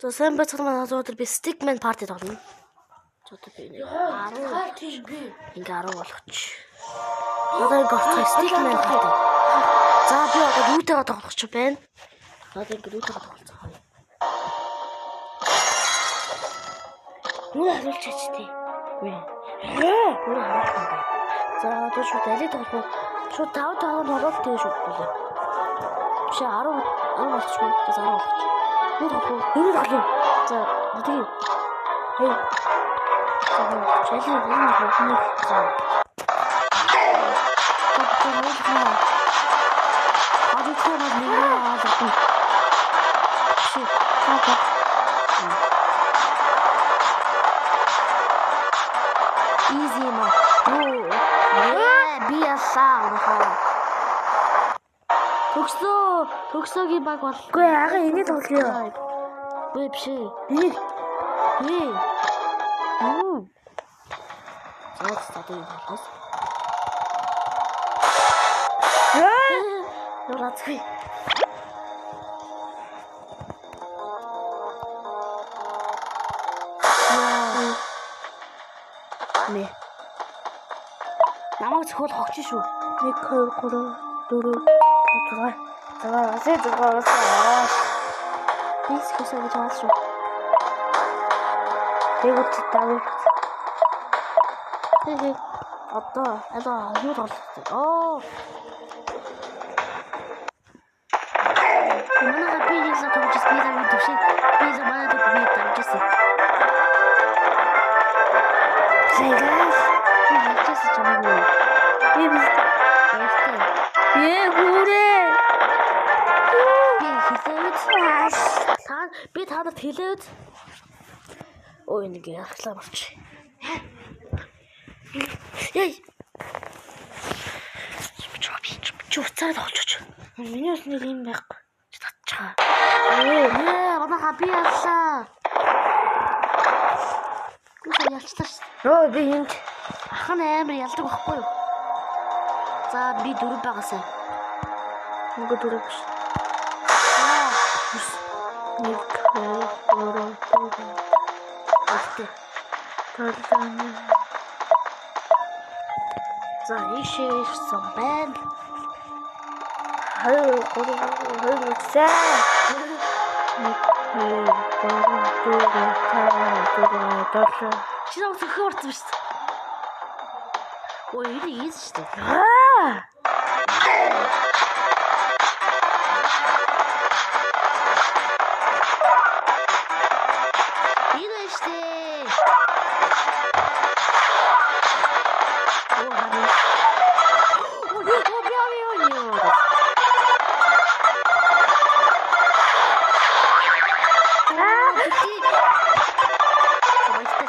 За сайн байцгаана манай өнөөдөр би Stickman party тоглоно. За одоо би нэг 10 тийм би. Ингээ 10 болгоч. Одоо ингээ орцгоо Stickman party. За би одоо юутайгаа тоглох ч байна. Одоо ингээ юутайгаа тоглоцгоо. Юу харуулж чачтээ. Үгүй. Юу харуулах юм бэ? За одоо шууд алийг тоглох уу? Шууд 5 5 тоглоод тэгээ шууд болоо. Биш 10 10 болчихгүй. За 10 болчих. Юу тоглох уу? Юу тоглох уу? За тэгээ. Хей. За алийг юу тоглох вэ? За. Easy ма. Юу? Би ясаа хаа. Төгсөө, төгсөөгийн баг бол. Үгүй ага энийг тоглоё. Үгүй биш. Энийг. Ээ. Юу? За одоо юу болохоос. Юу рацгүй. Нэ. Намайг цохол хогч шүү. 1 2 3 4 5 6 6 6 6. Би цохосоо гэж байна шүү. Тэгвэл тавыг. Хээ. Одоо алаа юу тоглох вэ? Оо. Манай би нэг л тоглож би л төвшөө. Би л манай дөг би дамжсан. Зэгээс. Би хэлжсэн чамаагүй. Би Баяртай. Ээ хүрээ. Би хэлээвд. Та би та нарт хэлээвд. Ой нэг ярхлаа болчих. Яй. Чи уцаараа тоглож. Миний ус нэг юм байхгүй. Чи татчихаа. Ээ манайха би яллаа. Би ялчлаа шүү. Йоо би энд Ах нь амар ялдаг байхгүй юу? За би дөрөв байгаасай. нөгөө дөрөв биш. Аа. 1 2 3 4 Баяртай. 7. За ийшээ ирсэн байна. 2 3 2 3 1 2 3 4 5 6 7. Чи намайг зөхөө орсон шүү дээ. Ой, энэ ийз шүү дээ. Аа! Энэ шүү дээ. Оо, харин. Ой, би ами юу юу. Аа, би. Баяртай.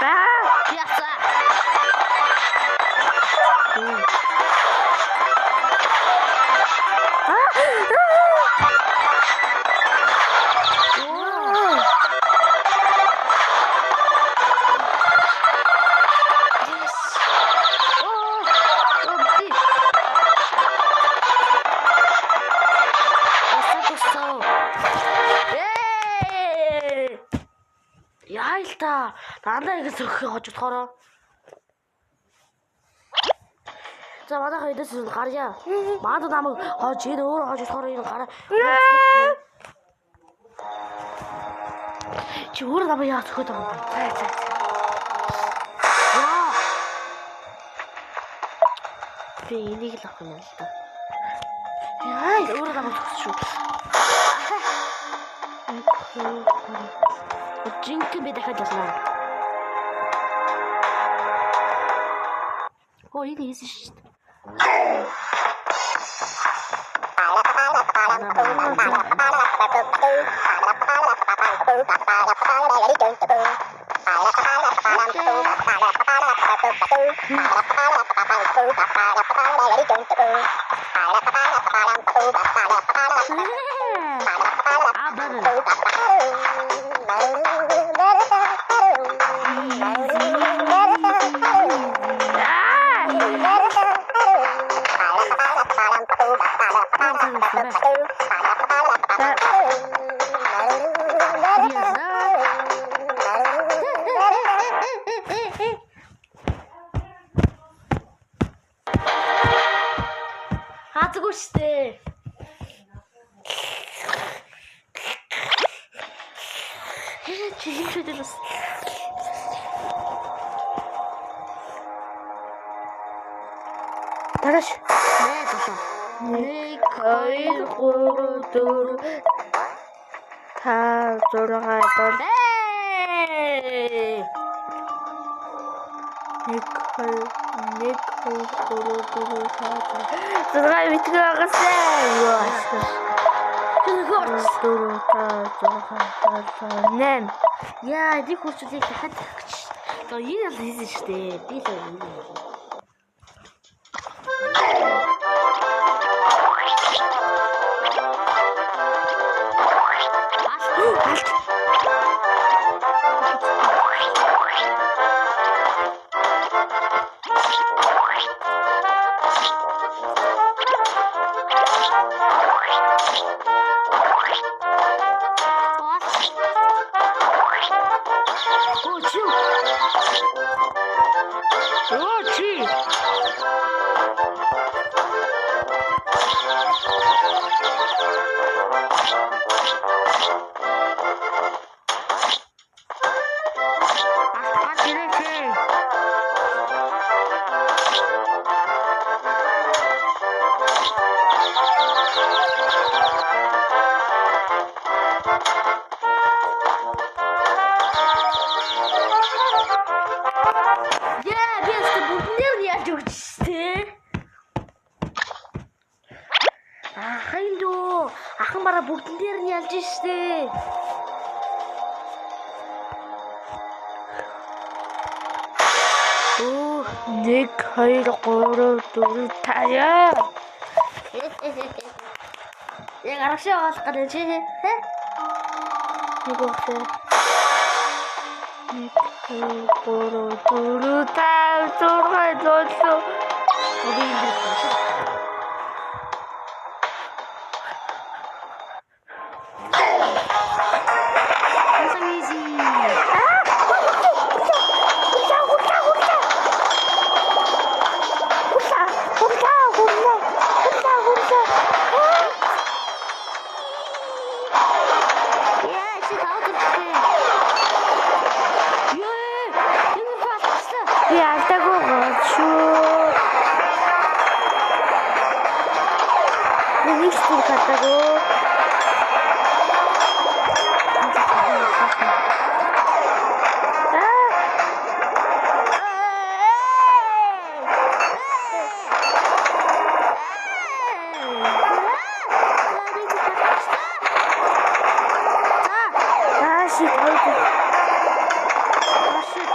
Аа! Яца. Оо. Yes. Оо. Оо, би. Асагсаа. Ээ. Яа л та. Дандаа ингэ зөхөх хож болохоороо. За манайха эдээс гарья. Манай намайг хож энэ өөрөө хож болохоор энэ гараа. Чи өөрөө намайг яа зөхөд байгаа юм бэ? За за. Яа. Би энийг л авах юм л да. Яа, өөрөө намайг зөхсөн шүү. 1 2 3. Жинхэнэ би дахиад ялнаа. Оо, энэ хийсэн шүү дээ. Аа, бара. Хаацгүй штэ. Чихэн шүдэл бас. Дарааш. 8 7. 1 2 3 4 5 6 7 1 2 1 2 3 4 5 6 битгий багасаа. Юу ашиг. 4 5 6 7 8. Яа, нэг хурцлыг дахиад гэж. За энэ бол хийсэн шүү дээ. Би л энэ юм. Алт. Оо чи. Оо чи. Алт гарч ирээч. Яа, би өстө бүгднээр нь яаж өгч штэ. Ахын дөө, ахын бараа бүгдэн дээр нь ялж штэ. Оо 1 2 3 4 5 яа. Яг аргашаа болох гэдэг чи. Хэ? Нэг өглөө. 1 2 3 4 5 6 7 Би энэ дээр байна. Easy easy. Хулаа хулаа хулаа хулаа хулаа. Яа, чи тав төрчихтэй. Йоо, энэ болчихсон. Би алдаагүй гол шүү. Би нэг ч зүрх алдаагүй. Аа, аа shit, хоёр. Аа shit.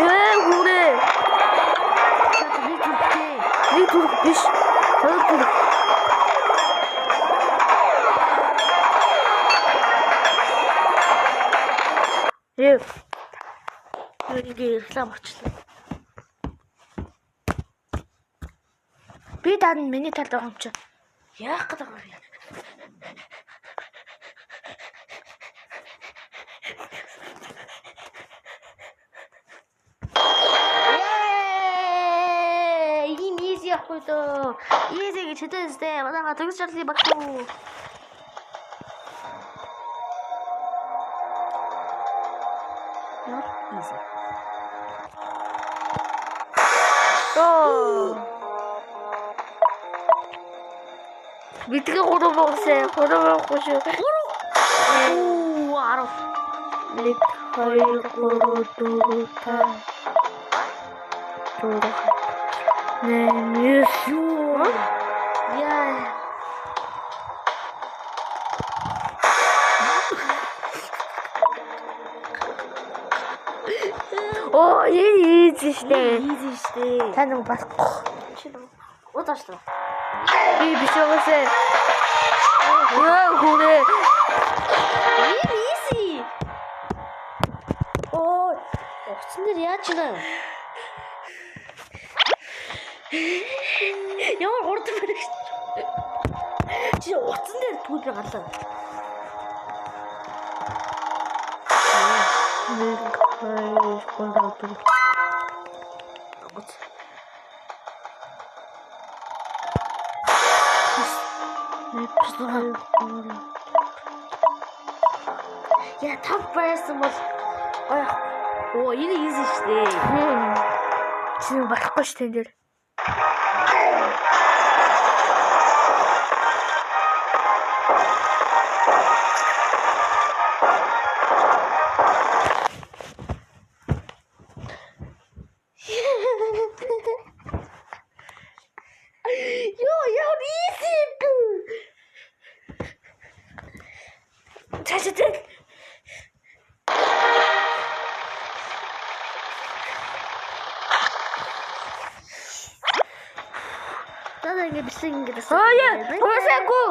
Ээ хүрээ. Нэг зүрх биш. Хоёр зүрх. Ээ. Би даа миний талд байгаа юм чи. Яах гэдэг юм бэ? Ее, ийм easy явахгүй дөө. Easy гэж хэдэн үстэй. Манайха төгс шарлын баг шүү. Not easy. Оо. Битгий 3 богсоо. 3 боохгүй шүү. Оо, 10. 1 2 3 4 5 6 8 9. Юу? Яа. Оо, энэ easy штэ. Easy штэ. Та нэг болохгүй. Чи нэг удаашлаа. Би биш угаасаа. Йоо хүрээ. Ийм easy. Оо, утсан дээр яаж байна? Ямар хурдан баригч. Чи утсан дээр түлбэр гарлаа. 1 2 3 4. Гоц. 1 2 3. Яа, тав байсан бол гоё. Оо, энэ easy шүү дээ. Чи барахгүй шүү дээ энэ дээр. Йоо, ямар easy бэ? Цаашаа тэл. Даа ингэ бичлэг ингэ Аа яа, уусаагүй.